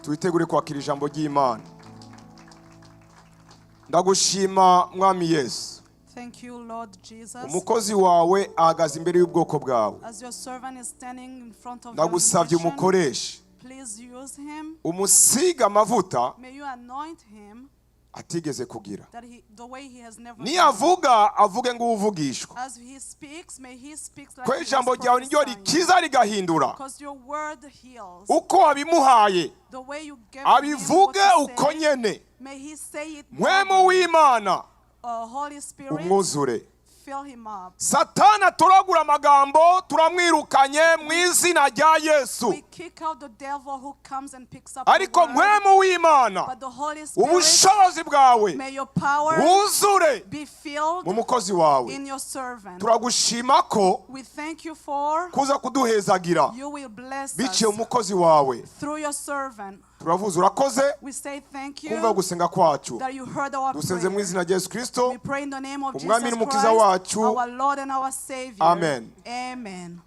Twitegure kwakira ijambo ry'Imana. Ndagushima, Mwami Yesu. Thank you, Lord Jesus. Umukozi wawe ahagaze imbere y'ubwoko bwawe. As your servant is standing in front of your Ndagusabye nation, umukoreshe. Please use him. Umusiga amavuta May you anoint him atigeze kugira. That he, the way he has never done. Niyavuga avuge ng'uwuvugishwa. As he speaks, may he speak like Ko he was ijambo ryawe niryo prophesying. rikiza rigahindura. Because your word heals. Uko wabimuhaye The way you gave him what abivuge to uko say, nyene. may he say it. Mpwemu w'Imana Holy Spirit, umwuzure. Fill him up. Satani atoragura amagambo turamwirukanye mu izina rya Yesu. We kick out the devil who comes and picks up the Ariko word. Mpwemu w'Imana, But the Holy Spirit, ubushobozi bwawe may your power bwuzure be filled mu mukozi wawe. In your servant. Turagushima ko We thank you for kuza kuduhezagira you will bless us biciye mu mukozi wawe. Through your servant. Turavuze urakoze We say thank kumva you gusenga kwacu. That you heard our Dusenze mu prayer. izina rya Yesu Kristo, We pray in the name of Umwami Jesus n'Umukiza Christ, wacu. Our Lord and our Savior. Amen. Amen.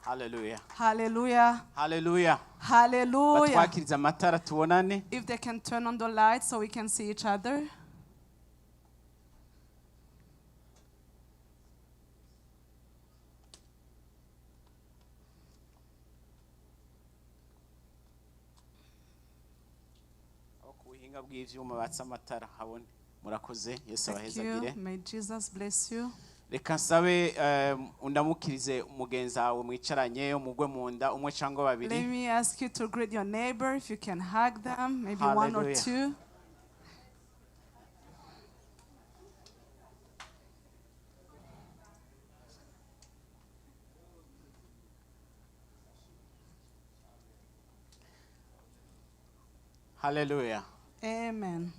Haleluya. Hallelujah. Haleluya. Hallelujah. Batwakiriza amatara tubonane. If they can turn on the lights so we can see each other. Abo ku buhinga bw'ivyuma batse amatara habone. Murakoze, Yesu Thank you. abahezagire. May Jesus bless you. Reka nsabe undamukirize umugenzi wawe mwicaranye umugwe mu nda umwe cyangwa babiri. Let me ask you to greet your neighbor if you can hug them, maybe one or Hallelujah. Two. Haleluya. Amen.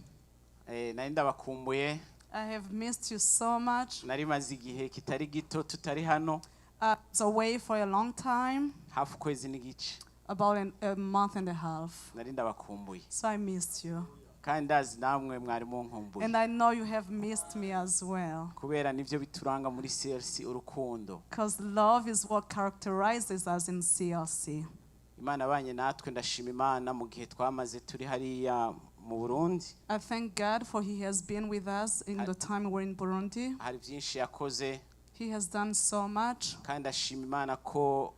Nari ndabakumbuye. I have missed you so much. Nari maze igihe kitari gito tutari hano. I was away for a long time, Hafi ukwezi n'igice. About a month and a half. Nari ndabakumbuye. So I missed you. Kandi ndazi namwe mwari munkumbuye. And I know you have missed me as well. Kubera nivyo bituranga muri CLC urukundo. Because love is what characterizes us in CLC. Imana abanye natwe ndashima Imana mu gihe twamaze turi hariya mu Burundi. I thank God for He has been with us in the time we're in Burundi. Hari byinshi yakoze. He has done so much. Kandi ndashima Imana ko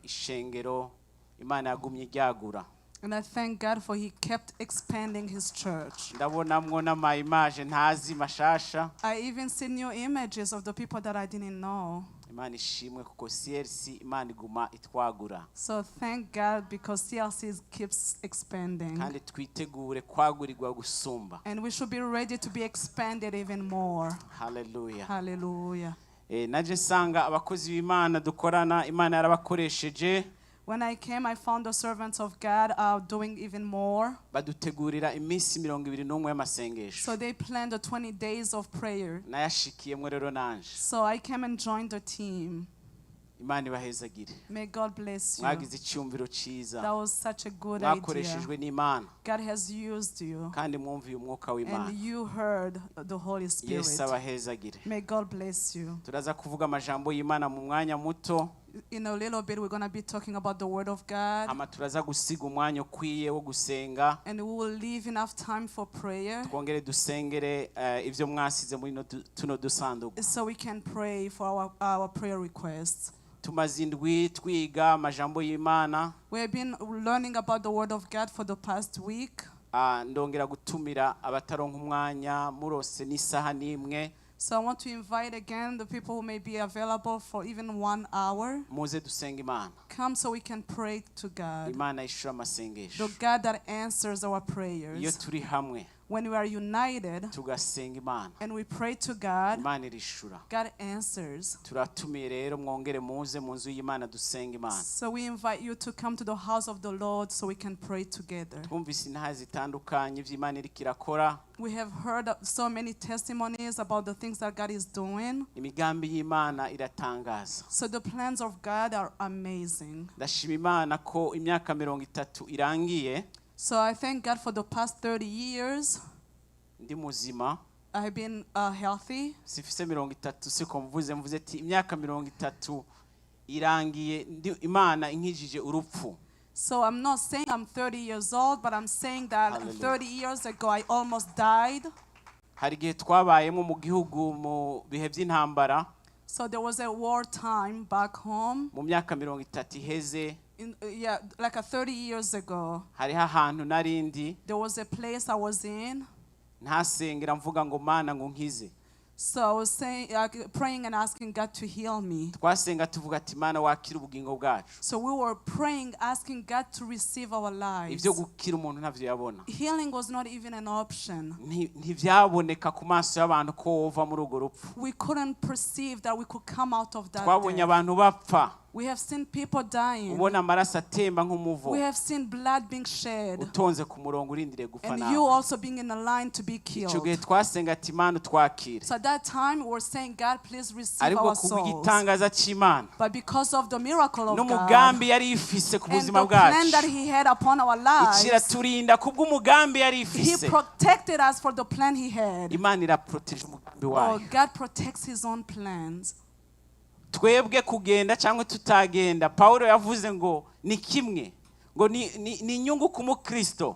ishengero Imana yagumye iryagura. And I thank God for He kept expanding His church. Ndabonamwo n'ama image ntazi mashasha. I even see new images of the people that I didn't know. Imana ishimwe kuko CLC Imana iguma itwagura. So thank God because CLC keeps expanding. Kandi twitegure kwagurirwa gusumba. And we should be ready to be expanded even more. Haleluya. Hallelujah. Naje nsanga abakozi b'Imana dukorana Imana yarabakoresheje. When I came, I found the servants of God are doing even more. Badutegurira iminsi mirongo ibiri n'umwe y'amasengesho. So they planned the 20 days of prayer. Nayashikiyemwo rero nanje. So I came and joined the team. Imana ibahezagire. May God bless you. Mwagize icyumviro cyiza. That was such a good idea. Mwakoreshejwe n'Imana. God has used you. Kandi mwumviye umwuka w'Imana. And you heard the Holy Spirit. Yesu abahezagire. May God bless you. Turaza kuvuga amajambo y'Imana mu mwanya muto. In a little bit, we're going to be talking about the Word of God. Hama turaza gusiga umwanya ukwiye wo gusenga. And we will leave enough time for prayer Twongere dusengere ibyo mwasize muri tuno dusanduku. So we can pray for our prayer requests. Tumaze indwi twiga amajambo y'Imana. We have been learning about the Word of God for the past week. Ah, ndongera gutumira abataronka umwanya murose n'isaha n'imwe. So I want to invite again the people who may be available for even one hour. Muze dusenga Imana. Come so we can pray to God. Imana ishura amasengesho. The God that answers our Iyo prayers. Turi hamwe When we are united tugasenga Imana, and we pray to God, Imana irishura. God answers. Turatumiye rero mwongere muze mu nzu y'Imana dusenga Imana. So we invite you to come to the house of the Lord so we can pray together. Twumvise intaha zitandukanye ibyo Imana iriko irakora. We have heard of so many testimonies about the things that God is doing. Imigambi y'Imana iratangaza. So the plans of God are amazing. Ndashima Imana ko imyaka mirongo itatu irangiye So I thank God for the past 30 years. Ndi muzima. I have been healthy. Sifise mirongo itatu siko mvuze mvuze ati imyaka mirongo itatu. Irangiye Imana inkijije urupfu. So I'm not saying I'm 30 years old, but I'm saying that Hallelujah. 30 years ago I almost died. Hari igihe twabayemo mu gihugu mu bihe by'intambara. So there was a war time back home. Mu myaka 30 iheze. Yeah, like a 30 years ago. Hariho ahantu narindi. There was a place I was in. Ntasengera mvuga ngo Mana ngo nkize. So I was saying, like, praying and asking God to heal me. Twasenga tuvuga ati Mana wakira ubugingo bwacu. So we were praying, asking God to receive our lives. Ibyo gukira umuntu ntavyo yabona. Healing was not even an option. Ntivyaboneka ku maso y'abantu ko wova muri urwo rupfu. We couldn't perceive that we could come out of that Twabonye death. Abantu bapfa. We have seen people dying. Ubona amaraso atemba nk'umuvo. We have seen blood being shed. Utonze ku murongo urindiriye gupfa And nawe. you also being in a line to be Icyo killed. gihe twasenga ati Imana utwakire. So at that time, we were saying, God, please receive Ariko our souls. kubw'igitangaza cy'Imana But because of the miracle of God n'umugambi yari ifise ku and buzima the plan that bwacu, He had upon our lives, ikiraturinda kubw'umugambi yari He ifise. protected us for the plan He had. Imana iraproteje umugambi Oh, wayo. God protects His own plans. Twebwe kugenda cyangwa tutagenda, Pawulo yavuze ngo ni kimwe ngo ni inyungu ku mukristo.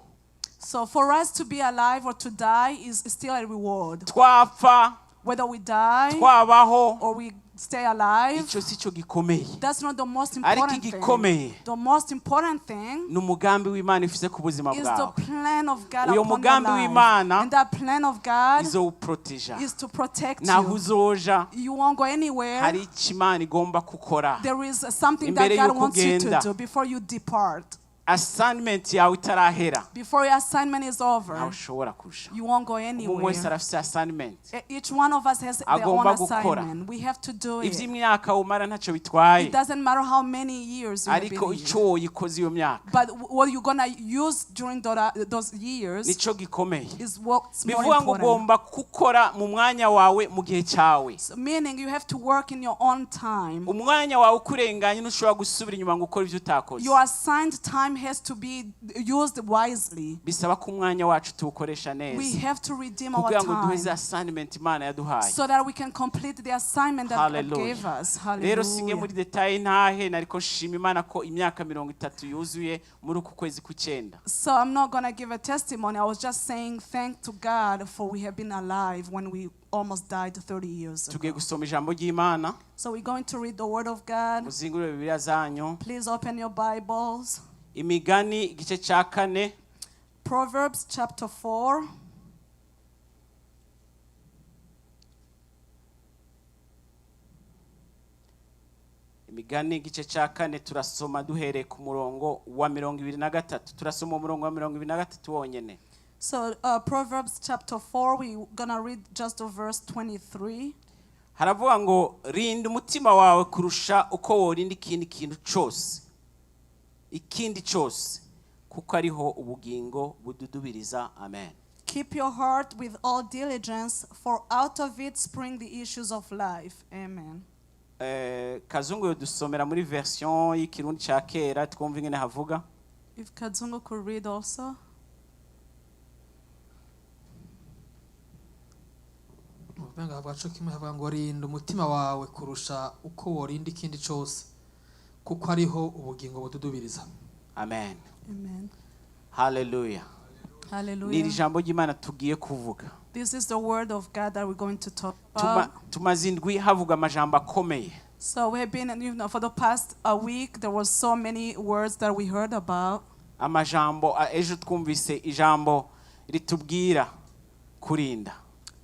So for us to be alive or to die is still a reward. Twapfa, Whether we die twabaho, or we stay alive, icyo si cyo gikomeye. that's not the most Ariko important thing. igikomeye The most important thing ni umugambi w'Imana ifise ku buzima is the bwawe. plan of God Uyo upon your mugambi life. w'Imana And that plan of God izowuproteja. is to protect Naho you. uzoja, You won't go anywhere. hari icyo Imana igomba gukora. There is something that Imbere God y'uko wants you to ugenda. do before you depart. Assignment yawe itarahera, Before your assignment is over, ntawe ushobora kuja. you won't go Umuntu wese anywhere. arafise assignment. Each one of us has their own Agomba gukora. assignment. We have to do it. Iby'imyaka umara ntacyo bitwaye, It doesn't matter how many years you have ariko been here. icyo woyikoze iyo myaka But what you're gonna use during those years nicyo gikomeye. is what's more Bivuga ngo important. ugomba gukora mu mwanya wawe mu gihe cyawe. So, meaning you have to work in your own time. Umwanya wawe ukurenganye ntushobora gusubira inyuma ngo ukore ibyo utakoze. Your assigned time has to be used wisely. Bisaba ko umwanya wacu tuwukoresha We neza have to redeem our kugira ngo duheze time assignment Imana yaduhaye. so that we can complete the assignment that God Hallelujah. gave us. Rero singe Hallelujah. muri detaye ntahe nariko nshima Imana ko imyaka 30 yuzuye muri uku kwezi kw'icyenda. So I'm not gonna give a testimony. I was just saying thank to God for we have been alive when we almost died 30 years ago. Tugiye gusoma ijambo ry'Imana. So we're going to read the word of God. Muzingurire Bibiliya zanyu. Please open your Bibles. Imigani igice cya 4. Proverbs chapter 4. Imigani igice cya 4 turasoma duhereye ku murongo wa 23. Turasoma umurongo wa 23 wonyene. So Proverbs chapter 4, we're gonna read just the verse 23. Haravuga ngo rinda umutima wawe kurusha uko worinda ikindi kintu cyose, ikindi cyose, kuko ariho ubugingo bududubiriza. Amen. Keep your heart with all diligence, for out of it spring the issues of life. Amen. Kazungu yodusomera muri version y'ikirundi cya kera twumva ingene havuga. If Kazungu could read also. Ubumenga havuga co kimwe havuga ngo rinda umutima wawe kurusha uko worinda ikindi cose kuko ariho ubugingo bududubiriza. Amen. Amen. Haleluya. Ni iri Hallelujah. jambo ry'Imana tugiye kuvuga. This is the word of God that we're going to talk about. Tumaze indwi havuga amajambo akomeye. So we have been, for the past a week, there was so many words that we heard about. Amajambo ejo twumvise ijambo ritubwira kurinda.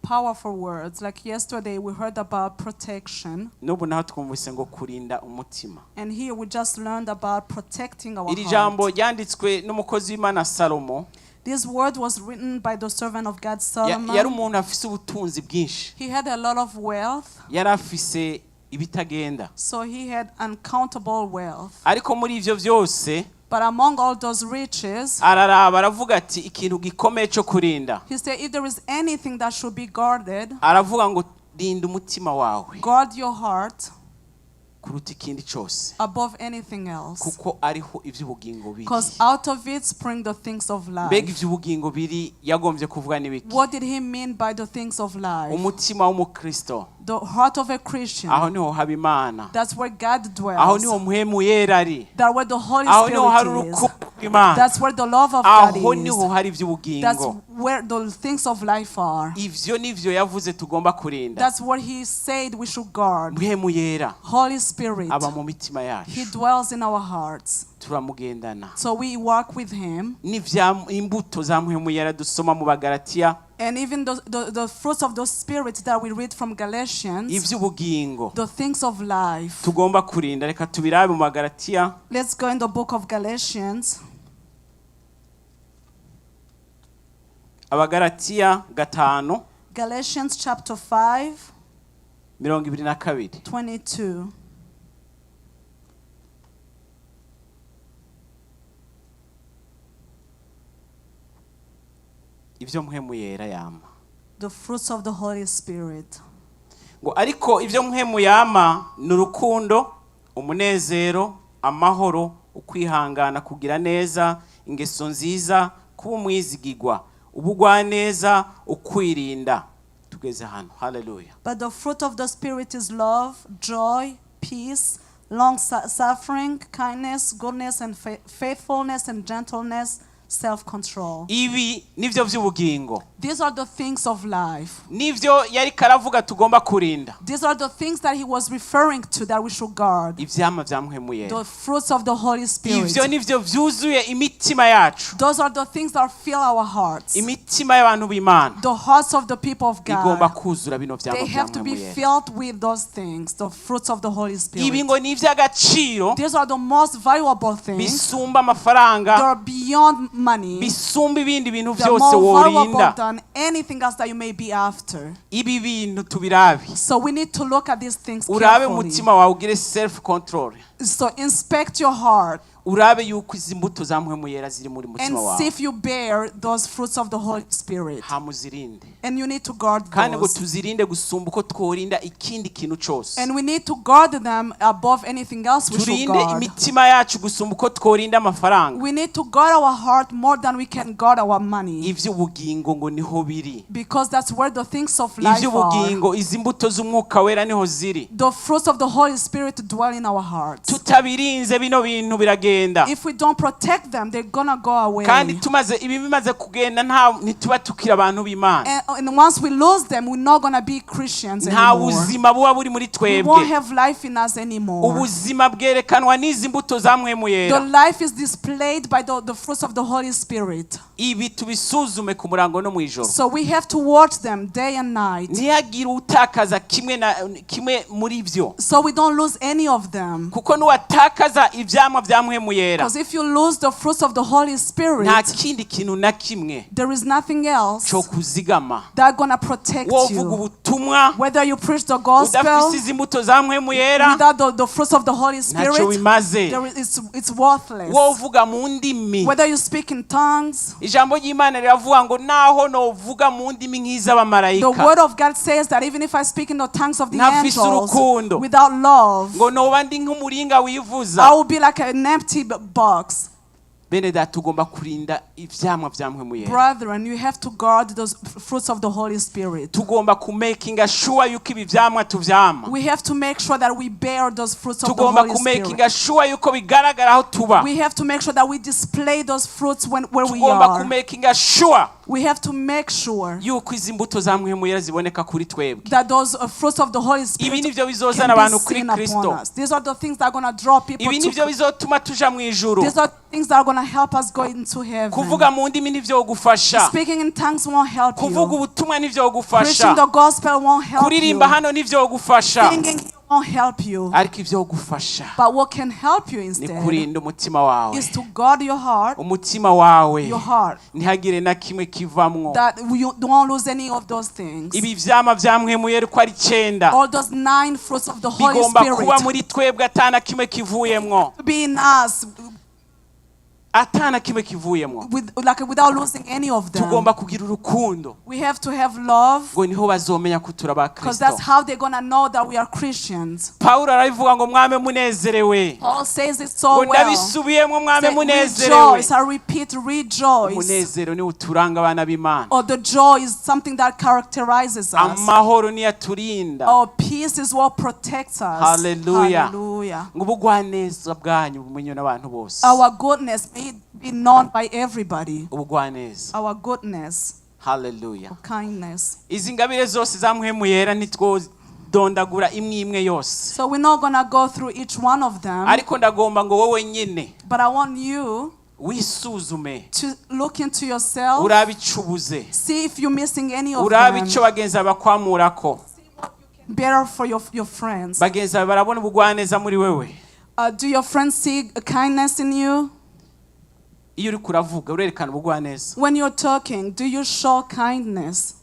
Powerful words. Like yesterday, we heard about protection. N'ubu naho twumvise ngo kurinda umutima. And here we just learned about protecting our Iri jambo heart. ryanditswe n'umukozi w'Imana Salomo. This word was written by the servant of God, Yari Solomon. umuntu afise ubutunzi bwinshi. He had a lot of wealth, Yari afise ibitagenda. so he had uncountable wealth. Ariko muri ivyo byose But among all those riches, araraba aravuga ati ikintu gikomeye cyo kurinda. he said, if there is anything that should be guarded, Aravuga ngo rinda umutima wawe guard your heart, Kuruta ikindi cyose, Above anything else. kuko ariho iby'ubugingo biri. Because out of it spring the things of Mbega life. iby'ubugingo biri yagombye kuvuga n'ibiki? What did he mean by the things of life? Umutima w'umukristo, The heart of a Christian. aho niho haba Imana, That's where God aho dwells. niho Mpwemu Yera ari, That's where the Holy aho niho hari Spirit is. urukundo rw'Imana, That's where the love of God aho is. niho hari That's iby'ubugingo. where the things of life are. Ivyo nivyo yavuze tugomba kurinda. That's what he said we should guard. Mpwemu Yera Holy Spirit, aba mu mitima yacu. he dwells in our hearts. Turamugendana. So we walk with him. N'ivya imbuto za Mpwemu Yera dusoma mu Bagalatiya, And even the fruits of the Spirit that we read from Galatians, ivy'ubugingo the things of life. tugomba kurinda, reka tubirabe mu Bagalatiya. Let's go in the book of Galatians. Abagalatiya 5, Galatians chapter 5, 22. 22. Ibyo Mpwemu Yera yama. The fruits of the Holy Spirit. Ngo ariko ibyo Mpwemu yama ni urukundo, umunezero, amahoro, ukwihangana, kugira neza, ingeso nziza, kuba umwizigigwa, ubugwaneza, ukwirinda. Tugeze hano, haleluya. But the fruit of the Spirit is love, joy, peace, long suffering, kindness, goodness, and faithfulness, and gentleness, self control. Ibi nibyo by'ubugingo. These are the things of life. Nibyo yari karavuga tugomba kurinda. These are the things that he was referring to that we should guard. Ivyama vya Mpwemu Yera, The fruits of the Holy Spirit. ivyo nivyo vyuzuye imitima yacu. Those are the things that fill our hearts. Imitima y'abantu b'Imana The hearts of the people of igomba God. kuzura bino vyama They vya have to Mpwemu be Yera. filled with those things, the fruits of the Holy Ibi Spirit. ngo ni ivy'agaciro, These are the most valuable things. bisumba amafaranga, They are beyond money. bisumba ibindi bintu They're byose more valuable worinda. than anything else that you may be after. Ibi bintu tubirabe. So we need to look at these things Urabe carefully. umutima wawe, ugire self control, So inspect your heart urabe yuko izi mbuto za Mpwemu Yera ziri muri and mutima see wawe, if you bear those fruits of the Holy Spirit. hamuzirinde. And you need to guard Kandi ngo those. tuzirinde gusumba uko tworinda ikindi kintu cyose. And we need to guard them above anything else we should Turinde guard. imitima yacu gusumba uko tworinda amafaranga. We need to guard our heart more than we can guard our money. Iby'ubugingo ngo niho biri. Because that's where the things of life are. Iby'ubugingo, izi mbuto z'Umwuka Wera niho ziri. The fruits of the Holy Spirit dwell in our hearts. Tutabirinze bino bintu biragenda. If we don't protect them, they're gonna go away. Kandi tumaze ibi bimaze kugenda, nta ntituba tukiri abantu b'Imana. And once we lose them, we're not gonna be Christians Nta anymore. buzima buba buri muri We twebwe. won't have life in us anymore. Ubuzima bwerekanwa n'izi mbuto za Mpwemu The Yera. life is displayed by the fruits of the Holy Spirit. Ibi tubisuzume ku murango no mu ijoro. So we have to watch them day and night. Ntihagire utakaza kimwe na kimwe muri byo, So we don't lose any of them. kuko nuwatakaza ivyamwa vya Mpwemu Yera, Because if you lose the fruits of the Holy nta Spirit, kindi kintu na kimwe there is nothing else cyo kuzigama. that gonna protect Wovuga you. ubutumwa Whether you preach the gospel udafise izi mbuto za Mpwemu Yera, without the fruits of the Holy ntacyo Spirit, bimaze. it's worthless. Wovuga mu ndimi, Whether you speak in tongues, ijambo ry'Imana riravuga ngo naho novuga mu ndimi the nk'iz'abamarayika, word of God says that even if I speak in the tongues of the ntafise angels urukundo, without love, ngo noba ndi nk'umuringa wivuza. I will be like an empty box. Bene data, tugomba kurinda ivyamwa vya Mpwemu Yera. Brethren, you have to guard those fruits of the Holy Spirit. Tugomba kumakinga sure yuko ibi vyamwa tuvyama. We have to make sure that we bear those fruits of the Tugomba Holy Spirit. kumakinga sure yuko bigaragara aho tuba. We have to make sure that we display those fruits where we Tugomba are. kumakinga sure We have to make sure yuko izi mbuto za Mpwemu Yera ziboneka kuri twebwe. that those fruits of the Holy Ibi Spirit nivyo bizozana can be abantu kuri seen upon Kristo. us. These are the things that are going to draw people Ibi to nivyo bizotuma tuja mu ijuru. These are things that are going to help us go into heaven. Kuvuga mu ndimi ntivyogufasha. Speaking in tongues won't help Kuvuga you. ubutumwa ntivyogufasha. Preaching the gospel won't help you. Kuririmba hano ntivyogufasha. Singing won't help you. Ariko ivyogufasha But what can help you ni instead kurinda umutima wawe. is to guard your heart, Umutima wawe your heart, ntihagire na kimwe kivamwo. that you don't lose any of those things. Ibi vyama vya Mpwemu Yera uko ari 9 All those 9 fruits of the Holy bigomba kuba Spirit muri twebwe atana kimwe kivuyemwo. to be in us. Atana kimwe kivuyemo. With, like without losing any of them. Tugomba kugira urukundo. We have to have love Ngo niho bazomenya ko turi because abakristo. that's how they're gonna know that we are Christians. Pawulo arabivuga ngo mwame munezerewe. Paul says it so Ngo well. ndabisubiyemo mwame Say, munezerewe. rejoice. I repeat, rejoice. Umunezero niwo uturanga abana b'Imana. Or the joy is something that characterizes us. Amahoro niyo aturinda. Or peace is what protects us. Hallelujah. Hallelujah. Ngo ubugwaneza bwanyu bumenywe n'abantu bose. Our goodness may be known by everybody. Ubugwaneza. Our goodness, Haleluya. kindness. Izi ngabire zose za Mpwemu Yera ntitwodondagura imwe imwe yose. So we're not gonna go through each one of them, Ariko ndagomba ngo wowe nyine but I want you wisuzume, to look into yourself, urabe ico ubuze, see if you're missing any of urabe them. ico bagenzi bawe bakwamurako. Better for your friends. Bagenzi bawe barabona ubugwaneza muri wewe? Do your friends see kindness in you? Iyo uriko uravuga urerekana ubugwaneza? When you're talking, do you show kindness?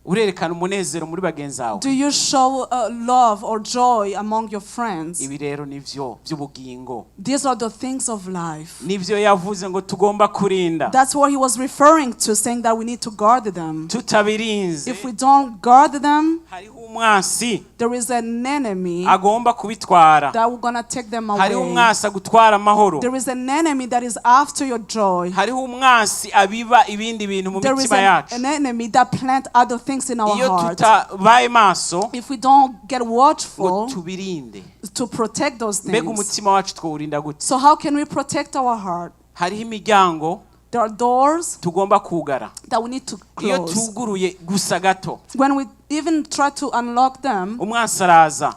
Urerekana umunezero muri bagenzi bawe? Do you show love or joy among your friends? Ibi rero nivyo by'ubugingo. These are the things of life. Nivyo yavuze ngo tugomba kurinda. That's what he was referring to, saying that we need to guard them. Tutabirinze, If we don't guard them, hariho umwansi there is an enemy agomba kubitwara. that we're gonna take them Hariho away. umwansi agutwara amahoro. There is an enemy that is after your joy. Hariho umwansi abiba ibindi bintu mu There is mitima an, yacu. an enemy that plant other things in our Iyo heart. tutabaye maso If we don't get ngo watchful tubirinde, to protect those mbega things. umutima wacu twawurinda gute? So how can we protect our heart? Hariho imiryango There are doors tugomba kugara. that we need to Iyo close. tuguruye gusa gato, When we even try to unlock them, umwansi araza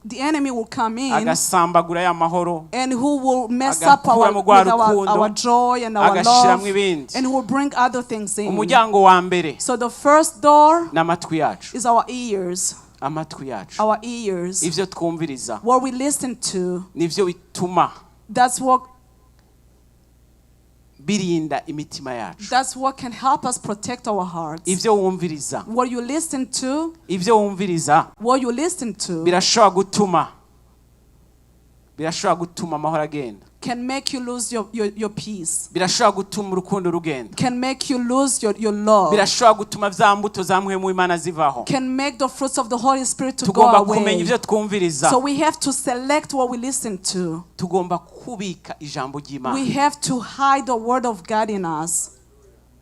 the enemy will come in agasambagura ya mahoro, and who will mess up our, agakuramo rwa with our, rukundo, our joy and our agashiramo love, ibindi. and who will bring other things in. Umuryango wa mbere So the first door ni amatwi yacu. is our ears. Amatwi yacu, Our ears. ivyo twumviriza What we listen to, nivyo bituma that's what birinda imitima yacu. that's what can help us protect our hearts. Ivyo wumviriza, What you listen to, ivyo wumviriza what you listen to birashobora gutuma amahoro agenda, can make you lose your peace, birashobora gutuma urukundo rugenda, can make you lose your love, birashobora gutuma vya mbuto za Mpwemu w'Imana zivaho. can make the fruits of the Holy Spirit to go Tugomba kumenya away. ivyo twumviriza. So we have to select what we listen to. Tugomba kubika ijambo ry'Imana. We have to hide the word of God in us.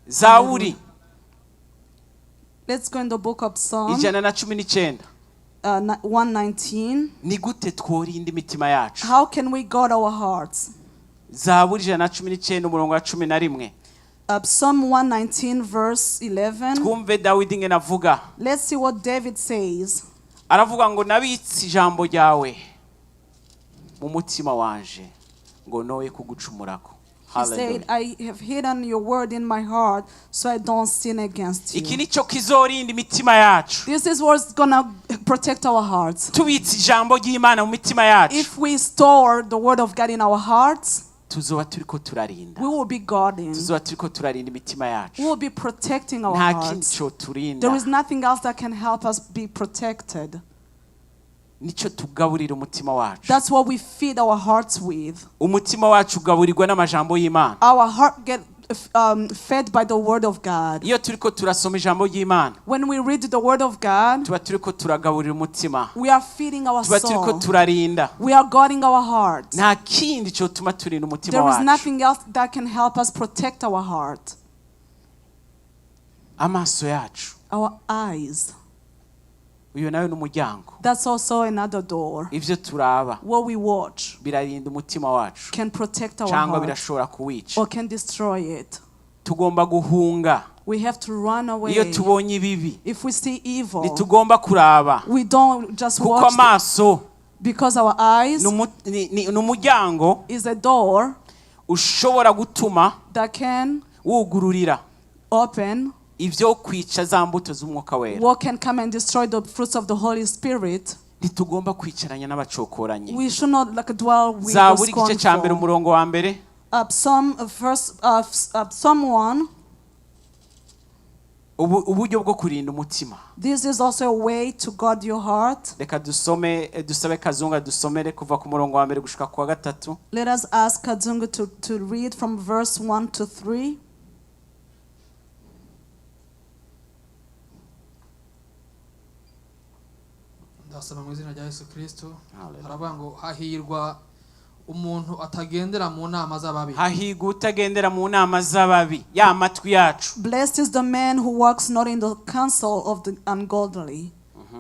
Zaburi Let's go in the book of Psalm 119. 119. Ni gute tworinda imitima yacu? How can we guard our hearts? Zaburi 119 umurongo wa 11. Psalm 119, verse 11. Twumve Dawidi ngene avuga. Let's see what David says. Aravuga ngo nabitse ijambo ryawe mu mutima wanje ngo noye kugucumurako. He said, Hallelujah. I have hidden your word in my heart so I don't sin against Iki you. nicyo kizorinda imitima yacu. This is what's gonna protect our hearts. Tubitse ijambo ry'Imana mu mitima yacu, If we store the word of God in our hearts, tuzoba turiko turarinda, we will be guarding. tuzoba turiko turarinda imitima We yacu. will be protecting our Nta kindi hearts. cyoturinda. There is nothing else that can help us be protected. Nicyo tugaburira umutima wacu. That's what we feed our hearts with. Umutima wacu ugaburirwa n'amajambo y'Imana. Our heart get fed by the word of God. Iyo turiko turasoma ijambo ry'Imana, When we read the word of God, tuba turiko turagaburira umutima, we are feeding our tuba turiko soul. turarinda. We are guarding our heart. Nta kindi cyotuma turinda umutima There is wacu. nothing else that can help us protect our heart. Amaso yacu, Our eyes. uyu nawe ni umuryango. That's also another door. Ivyo turaba What we watch birarinda umutima wacu can protect our cyangwa heart birashobora kuwica. or can destroy it. Tugomba guhunga We have to run iyo away. tubonye ibibi. If we see evil, Ntitugomba kuraba, we don't just kuko watch amaso because our eyes ni umuryango is a door ushobora gutuma that can wugururira open ibyo kwica za mbuto z'Umwuka Wera. what can come and destroy the fruits of the Holy Spirit. Ntitugomba kwicaranya n'abacokoranyi. We should not like dwell with the Zaburi igice cya mbere scornful. umurongo wa mbere. Psalm verse Psalm 1. Ubu uburyo bwo kurinda umutima. This is also a way to guard your heart. Reka dusome dusabe Kazunga dusomere kuva ku murongo wa mbere gushika ku wa gatatu. Let us ask Kazungu to read from verse 1 to 3. Ndasoma mu izina rya Yesu Kristo. Hallelujah. Haravuga ngo hahirwa umuntu atagendera mu nama z'ababi, Hahirwa utagendera mu nama z'ababi, ya matwi yacu. Blessed is the man who walks not in the counsel of the ungodly,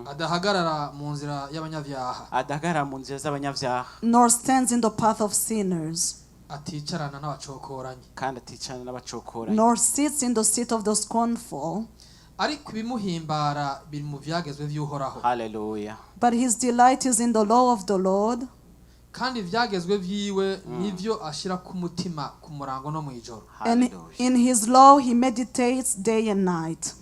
adahagarara mu nzira y'abanyabyaha, adahagarara mu nzira z'abanyabyaha, nor stands in the path of sinners, aticarana n'abacokoranyi, kandi aticarana n'abacokoranyi, nor sits in the seat of the scornful. Ariko ibimuhimbara biri mu byagezwe by'Uhoraho, Haleluya. But his delight is in the law of the Lord, kandi ibyagezwe byiwe nibyo ashyira ku mutima ku murango no mu ijoro. and Haleluya. in his law he meditates day and night.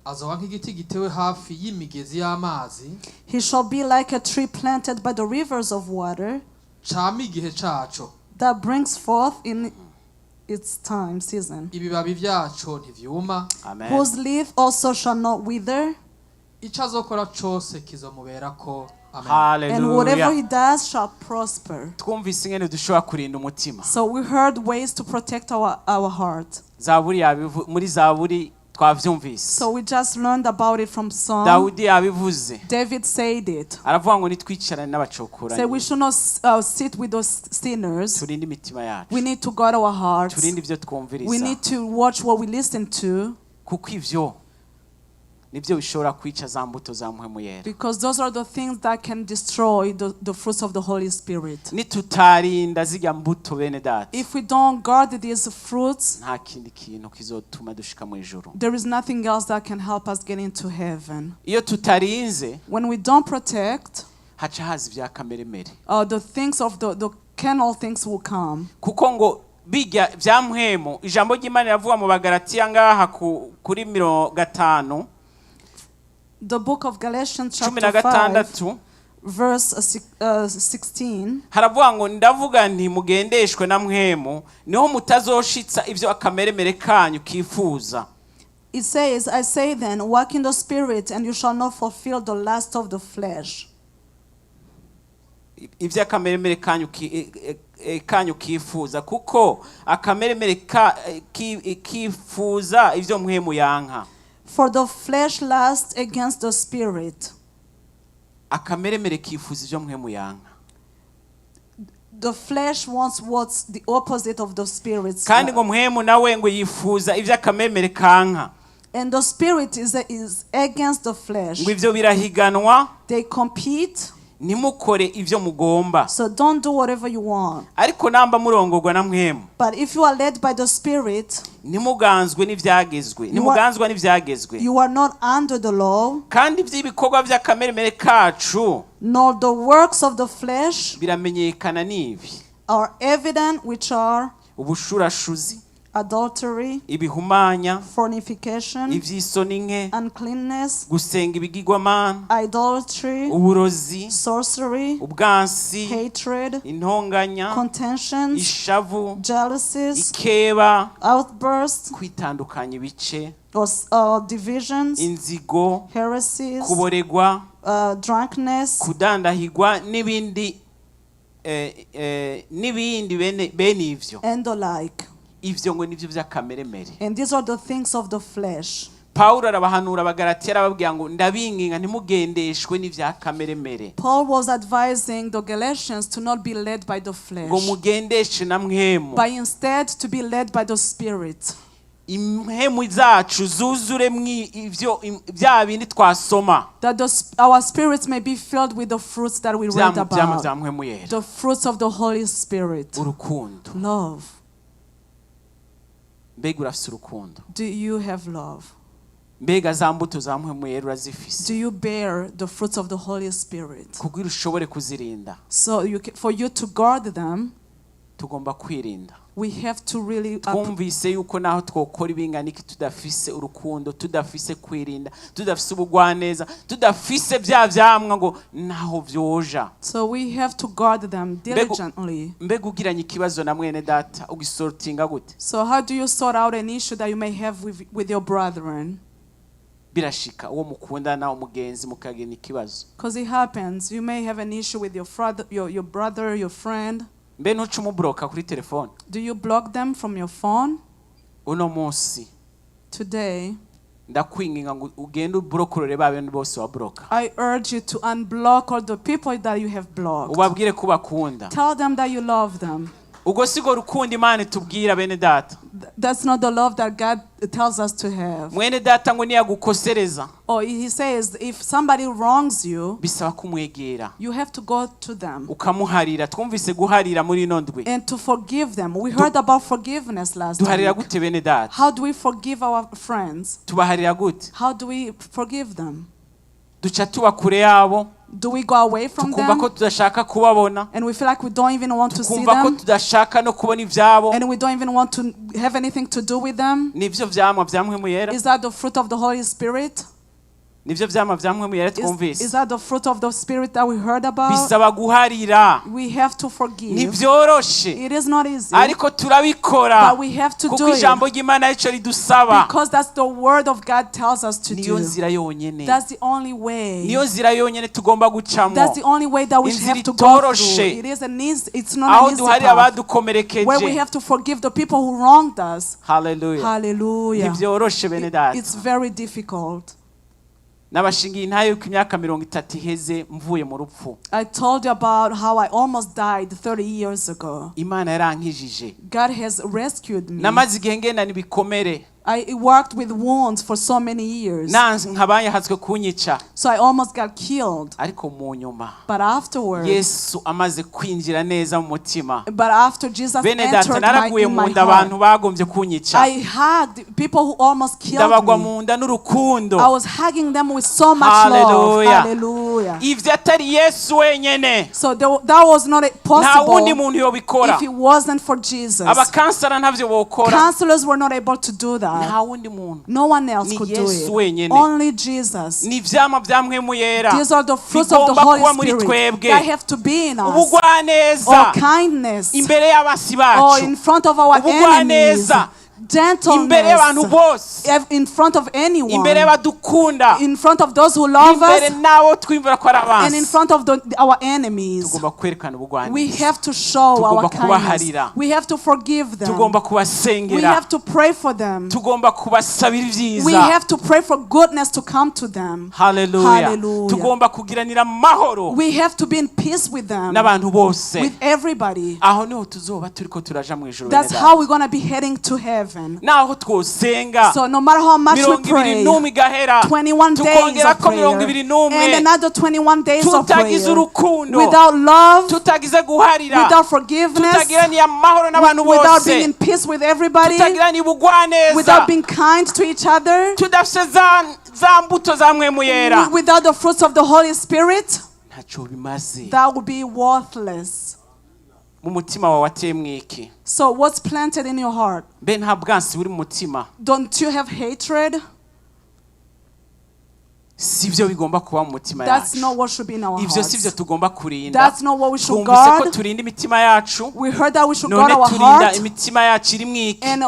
Azoba nk'igiti gitewe hafi y'imigezi y'amazi, He shall be like a tree planted by the rivers of water cama igihe caco, that brings forth in its time season, ibibabi byaco ntivyuma, Amen. whose leaf also shall not wither, ico azokora cose kizomuberako. Amen. and whatever he Haleluya. does shall prosper. Twumvise ingene dushobora kurinda umutima. So we heard ways to protect our heart. Zaburi muri Zaburi twavyumvise. So we just learned about it from Psalm. Dawudi yabivuze. David said it. Aravuga ngo nitwicarane Say we n'abacokoranyi. should not sit with those sinners. Turinde imitima yacu. We need to guard our hearts. Turinde ivyo We twumviriza. need to watch what we listen to, Kuko ivyo nibyo bishobora kwica za mbuto za Mpwemu Yera. because those are the things that can destroy the fruits of the Holy Spirit. Nitutarinda zirya mbuto, bene data, If we don't guard these fruits, nta kindi kintu kizotuma dushika mu ijuru. there is nothing else that can help us get into heaven. Iyo tutarinze, When we don't protect, haca haza ibya kameremere. The things of the carnal things will come. Kuko ngo bijya bya mpwemu, ijambo ry'Imana riravuga mu Bagaratiya ngaha kuri 50, The book of Galatians, cumi na chapter 5, gatandatu, verse 16. haravuga ngo ndavuga nti mugendeshwe na Mpwemu, niho mutazoshitsa ibyo akameremere kanyu kifuza. It says, "I say then, walk in the Spirit, and you shall not fulfill the lust of the flesh." Ibyo akameremere kanyu kifuza, kuko akameremere kifuza ibyo Mpwemu yanka. For the flesh lusts against the Spirit. Akameremere kifuza ibyo Mpwemu yanka. The flesh wants what's the opposite of the Spirit's. Kandi ngo Mpwemu nawe ngo yifuza ibyo akameremere kanka. And the Spirit is against the flesh. Ngo ibyo birahiganwa, They compete, ntimukore ibyo mugomba. So don't do whatever you want. Ariko namba murongorwa na Mpwemu, But if you are led by the Spirit, ntimuganzwe n'ibyagezwe, ntimuganzwa n'ibyagezwe. You are not under the law, Kandi iby'ibikorwa by'akameremere kacu nor the works of the flesh biramenyekana n'ibi: are evident, which are ubushurashuzi, adultery, ibihumanya, fornication, iby'isoni nke, uncleanness, gusenga ibigirwamana, idolatry, uburozi, sorcery, ubwansi, hatred, intonganya, contentions, ishavu, jealousies, ikeba, outbursts, kwitandukanya ibice, or divisions, inzigo, heresies, kuboregwa, drunkenness, kudandahigwa n'ibindi n'ibindi bene ivyo. And the like. Ivyo ngo nivyo by'akameremere. And these are the things of the flesh. Pawulo arabahanura Abagalatiya, arababwira ngo ndabinginga ntimugendeshwe n'ibya kameremere, Paul was advising the Galatians to not be led by the ngo flesh, mugendeshe na Mpwemu, but instead to be led by the Spirit. Impwemu zacu zuzure ivyo bya bindi twasoma, That our spirits may be filled with the fruits that we read bya byama about. bya Mpwemu Yera. The fruits of the Holy Spirit. Urukundo. Love. Mbega urafise urukundo? Do you have love? Mbega za mbuto za Mpwemu Yera urazifise? Do you bear the fruits of the Holy Spirit? Kugira ushobore kuzirinda, So for you to guard them, tugomba kwirinda. We have to really Twumvise yuko naho twokora ibingana iki, tudafise urukundo, tudafise kwirinda, tudafise ubugwaneza, tudafise bya vyamwa, ngo naho vyoja. So we have to guard them diligently. Mbega ugiranye ikibazo na mwene data ugisortinga gute? So how do you sort out an issue that you may have with your brethren? Birashika uwo mukundana, umugenzi, mukagena ikibazo. Because it happens. You may have an issue with your, father, your brother, your friend. Mbe ntuce umuburoka kuri telefone? Do you block them from your phone? Uno munsi Today, ndakwinginga ngo ugende uburokorore ba bandi bose waburoka. I urge you to unblock all the people that you have blocked. Ubabwire ko ubakunda. Tell them that you love them. Ubwo sigo rukundo Imana itubwira, bene data. That's not the love that God tells us to have. Mwene data ngo niyagukosereza, Or he says, if somebody wrongs you, bisaba kumwegera, you have to go to them ukamuharira. Twumvise guharira muri ino ndwi. And to forgive them. We heard about forgiveness last Duharira week. gute, bene data? How do we forgive our friends? Tubaharira gute? How do we forgive them? Duca tuba kure yabo, Do we go away from tukumva ko them? tudashaka kubabona, And we feel like we don't even want to see tukumva ko them? tudashaka no kubona ibyabo. And we don't even want to have anything to do with them? Nibyo vyamwa vya Mpwemu Yera? Is that the fruit of the Holy Spirit? Nibyo vyamwa vya Mpwemu Yera Is, twumvise? is that the fruit of the Spirit that we heard about? Bisaba guharira. We have to forgive. Ntibyoroshe, It is not easy, ariko turabikora, but we have to kuko do it ijambo ry'Imana rico ridusaba. because that's the word of God tells us to Niyo do. nzira yonyene. That's the only way. Niyo nzira yonyene tugomba gucamo. That's the only way that we Inzira have to go itoroshe. through. It is an easy, it's not Aho an easy duharira path abadukomerekeje. where we have to forgive the people who wronged us. Haleluya. Hallelujah. Ntibyoroshe, bene data. It's very difficult. Nabashingiye intahe yuko imyaka 30 iheze mvuye mu rupfu. I told you about how I almost died 30 years ago. Imana yarankijije. God has rescued me. Namaze igihe ngendana ibikomere. I worked with wounds for so many years. Nkabayahatswe kunyica. So I almost got killed. Ariko mu nyuma, But afterwards, Yesu amaze kwinjira neza mu mutima, but after Jesus bene data, entered my, naraguye in mu my nda heart, abantu bagombye kunyica. I hugged people who almost killed Ndabagwa me. mu nda n'urukundo. I was hugging them with so much love. Hallelujah. Hallelujah. Ibyo atari Yesu wenyene, So there, that was not nta wundi possible muntu yobikora. if it wasn't for Jesus. Abakansara ntavyo bokora. Counselors were not able to do that. Nta wundi muntu. No one else Ni could do Yesu it. wenyene. Only Jesus. Ni ivyamwa vya Mpwemu Yera These are the fruits of the bigomba Holy kuba muri Spirit twebwe. that have to be in us. Ubugwaneza Or kindness. imbere y'abasi Or bacu, in front of our enemies. ubugwaneza imbere y'abantu Gentleness. bose, In front of anyone. imbere y'abadukunda, In front of those who love imbere us. n'abo twiyumvira ko ari And in abansi, front of our enemies. tugomba kwerekana We ubugwaneza. have to show Tugomba our kindness. kubaharira. We have to forgive them. Tugomba We kubasengera. have to pray for them. Tugomba kubasabira We ibyiza. have to pray for goodness to come to them. Haleluya. Hallelujah. Tugomba kugiranira amahoro We have to be in peace with them, n'abantu bose. With everybody. Aho niho tuzoba turiko turaja mu ijuru, bene That's data. how we're going to be heading to heaven. Naho twosenga So no matter how much we 21 pray, igahera, 21 days tukongera of ko prayer, 21, and another 21 days of tutagize prayer, urukundo, without love, tutagize guharira, without forgiveness, tutagiraniye amahoro n'abantu without being bose, in peace with everybody, tutagiraniye ubugwaneza, without being kind to each other, tudafise za, za mbuto za Mpwemu Yera, without the fruits of the Holy Spirit, ntacyo bimaze. That would be worthless. Mu mutima wawe wateyemwo iki? So, what's planted in your heart? Mbe nta bwansi buri mu mutima? Don't you have hatred? Si byo bigomba kuba mu mutima That's yacu. Not what should be in our Ibyo si byo hearts. tugomba kurinda. That's not what we should Twumvise ko guard. turinda imitima yacu. We heard that we should guard None our turinda heart. imitima yacu iri mwiki? And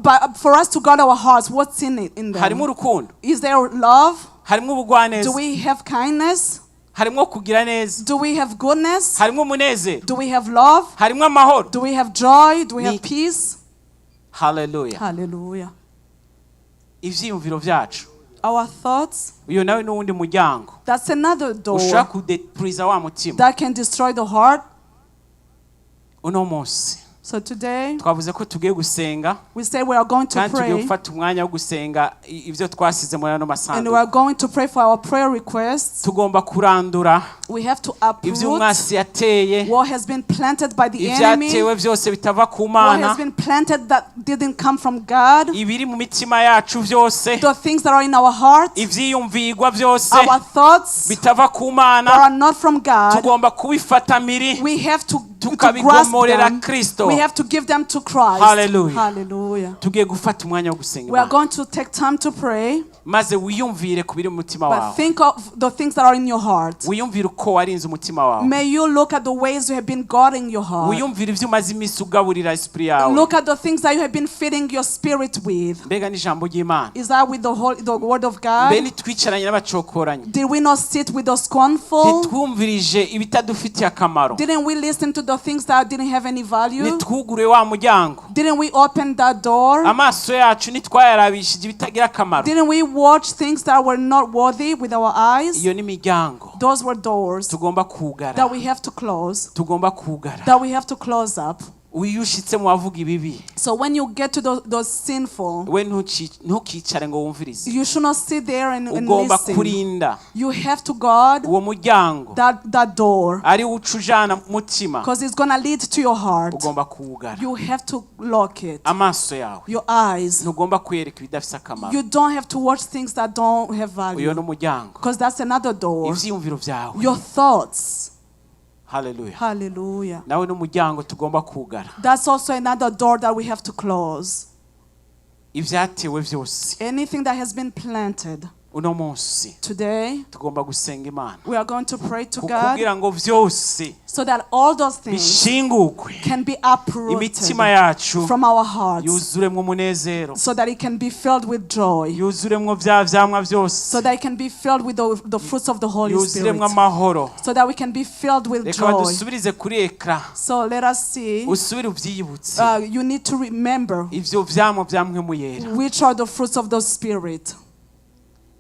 but for us to guard our hearts, what's in it? In Harimo them? urukundo? Is there love? Harimo ubugwaneza? Do we have kindness? Harimo kugira neza? Do we have goodness? Harimo umunezero? Do we have love? Harimo amahoro? Do we have joy? Do we have Ni- peace? Haleluya. Hallelujah. Ivyiyumviro vyacu, Our thoughts, uyu nawe n'uwundi muryango that's another ushobora door kudepuriza wa mutima. That can destroy the heart. Uno munsi So today, twavuze ko tugiye gusenga, we say we are going to kandi tugiye pray gufata umwanya wo gusenga ibyo twasize muri ano and we masanduku. are going to pray for our prayer requests. Tugomba kurandura We have to ibyo uproot umwasi yateye, what has been planted by the enemy, ibyatewe byose bitava ku what Mana, has been planted that didn't come from God, ibiri mu mitima yacu byose, the things that are in our heart, ivyiyumvigwa byose our thoughts bitava ku that Mana. Are not from God. Tugomba kubifata miri, We have to to grasp Tukabigomorera them. Kristo. We have to give them to Christ. Hallelujah. Hallelujah. Tugiye gufata umwanya wo gusenga We are Imana. going to take time to pray, Maze wiyumvire ku biri mu mutima but wawe. think of the things that are in your heart. Wiyumvire uko warinze umutima wawe. May you look at the ways you have been guarding your heart. Wiyumvire ibyo umaze iminsi ugaburira esprit yawe. Look at the things that you have been feeding your spirit with. Mbega n'ijambo ry'Imana. Is that with the word of Mbe God? ntitwicaranye n'abacokoranyi. Did we not sit with the scornful? Ntitwumvirije ibitadufitiye akamaro. Didn't we listen to the things that didn't have any value? Ntitwugure wa muryango. Didn't we open that door? Amaso yacu ntitwayarabishije ibitagira akamaro. Didn't we watch things that were not worthy with our eyes? Iyo ni imiryango Those were doors tugomba kugara. that we have to close, Tugomba kugara. that we have to close up. Iyo ushitse mu bavuga ibibi, So when you get to those sinful, we ntukicare ngo wumvirize. you should not sit there and Ugomba listen. kurinda You have to guard uwo muryango that door ari wo uca ujana mu mutima. because it's going to lead to your heart. Ugomba kuwugara. You have to lock it. Amaso yawe Your eyes. ntugomba kuyereka ibidafise akamaro. You don't have to watch things that don't have Uyo value ni umuryango. because that's another door. Ivyiyumviro vyawe. Your thoughts. Haleluya. Hallelujah. Nawe ni umuryango tugomba kugara. That's also another door that we have to close. Ivyatewe vyose Anything that has been planted uno munsi today, tugomba gusenga Imana we are going to pray to God kugira ngo vyose so that all those things bishingurwe, can be imitima uprooted yacu from our hearts yuzuremwo umunezero, so that it can be filled with joy, yuzuremwo vya vyamwa vyose, so that it can be filled with the fruits of the Holy Spirit, yuzuremwo amahoro. so that we can be filled with Reka joy. badusubirize kuri ekara, So let us see. usubire uvyiyibutse You need to remember ivyo vyamwa vya Mpwemu Yera. which are the fruits of the Spirit.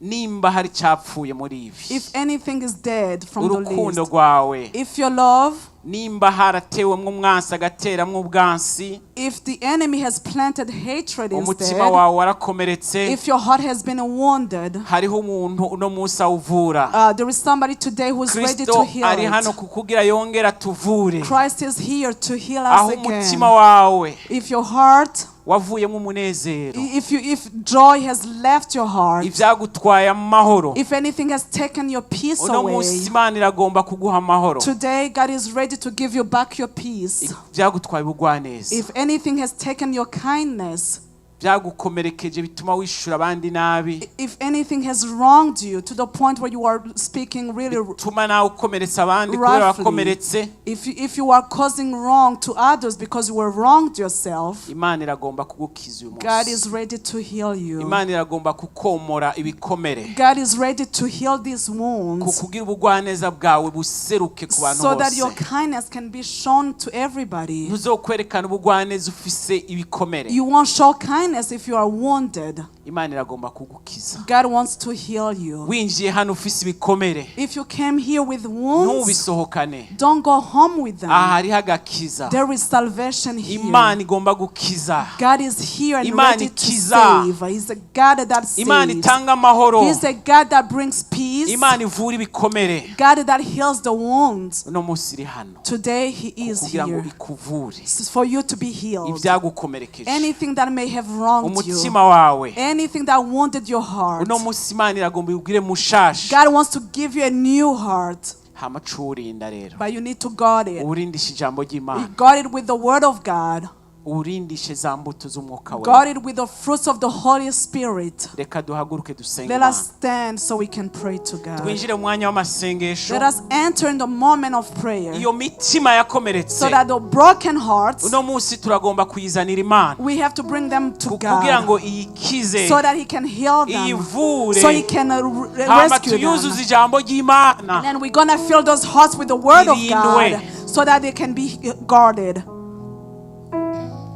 Nimba hari icyapfuye muri ibi, If anything is dead from the urukundo list, rwawe, if your love, nimba haratewemwo umwansi agateramwo ubwansi, if the enemy has planted hatred umutima instead, wawe warakomeretse, if your heart has been wounded, hariho umuntu uno munsi awuvura. there is somebody today who is ready Kristo to heal ari hano it. kukugira yongera tuvure. Christ is here to heal us Aho again. umutima wawe If your heart, wavuyemo umunezero, if joy has left your heart, ivyagutwaye amahoro, if anything has taken your peace uno away, munsi Imana iragomba kuguha amahoro. today God is ready to give you back your peace. Ivyagutwaye ubugwaneza, If anything has taken your kindness, byagukomerekeje bituma wishura abandi nabi, if anything has wronged you to the point where you are speaking really bituma nawe ukomeretsa abandi kubera roughly, wakomeretse, if you are causing wrong to others because you were wronged yourself, Imana iragomba kugukiza uyu God munsi. is ready to heal you. Imana iragomba kukomora ibikomere, God is ready to heal these wounds kukugira ubugwaneza bwawe buseruke ku bantu so that your bose. kindness can be shown to everybody. Ntuzokwerekana ubugwaneza ufise ibikomere. You won't show kindness if you are wounded. Imana iragomba kugukiza. God wants to heal you. Winjiye hano ufise ibikomere, If you came here with wounds, ntubisohokane. don't go home with them. Aha hariho agakiza. There is salvation here. Imana igomba gukiza. God is here and Imana ready to ikiza. save. He's a God that Imana saves. itanga amahoro. He's a God that brings peace. Imana ivura ibikomere. God that heals the wounds. Uno munsi iri hano Today He is kugira ngo here ikuvure for you to be healed. ibyagukomerekeje, Anything that may have wronged you, umutima wawe. anything that wounded your heart, Uno munsi Imana iragomba ibwire mushasha. God wants to give you a new heart, Hama cuwurinda rero, but you need to guard it. uwurindishe ijambo ry'Imana, Guard it with the word of God. uwurindishe za mbuto z'umwuka Guard wera. it with the fruits of the Holy Spirit. Reka duhaguruke dusenge Let Imana. us stand so we can pray to God. Twinjire mu mwanya w'amasengesho. Let us enter in the moment of prayer Iyo mitima yakomeretse, so that the broken hearts, uno munsi turagomba kuyizanira Imana we have to bring them to kugira God ngo iyikize, so that He can heal them, iyivure, so He can hama rescue them. tuyuzuze ijambo ry'Imana. And then we're going to fill those hearts with the word of Irindwe. God so that they can be guarded.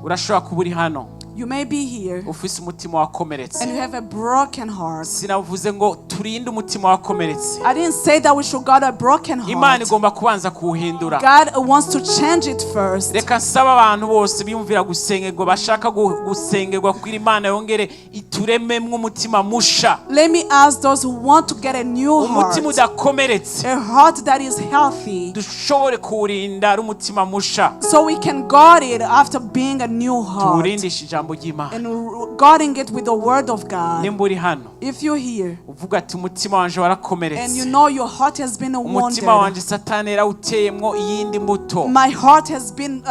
Urashobora kuba uri hano You may be here ufise umutima wakomeretse. and you have a broken heart. Sinavuze ngo turinde umutima wakomeretse. I didn't say that we should guard a broken Imana heart. igomba kubanza kuwuhindura. God wants to change it first. Reka nsaba abantu bose biyumvira gusengerwa, bashaka gusengerwa kugira Imana yongere iturememwo umutima musha, Let me ask those who want to get a new heart, umutima udakomeretse, a heart that is healthy, dushobore kuwurinda ari umutima musha. so we can guard it after being a new heart. Tuwurindishe ijambo n'ijambo ry'Imana. And guarding it with the word of God. Nimba uri hano If you're here uvuga ati umutima wanje and you warakomeretse, know your heart has been wounded, umutima wanje Satani yarawuteyemwo iyindi mbuto, my heart has been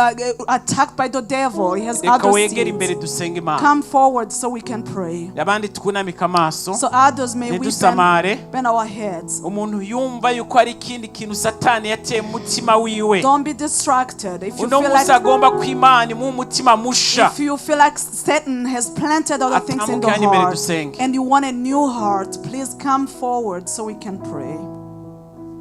attacked by the devil. He has reka other wegere imbere seeds. dusenge Imana. Come forward so we can pray. Abandi twunamike amaso, So others may we ntidusamare. bend our heads. Umuntu yumva yuko hari ikindi kintu Satani yateye mu mutima wiwe, Don't be distracted. If you uno feel munsi like agomba ko Imana imuha umutima musha, if you feel like Satan has planted other things in the atambuke hano imbere heart dusenge. and you want a new heart, please come forward so we can pray.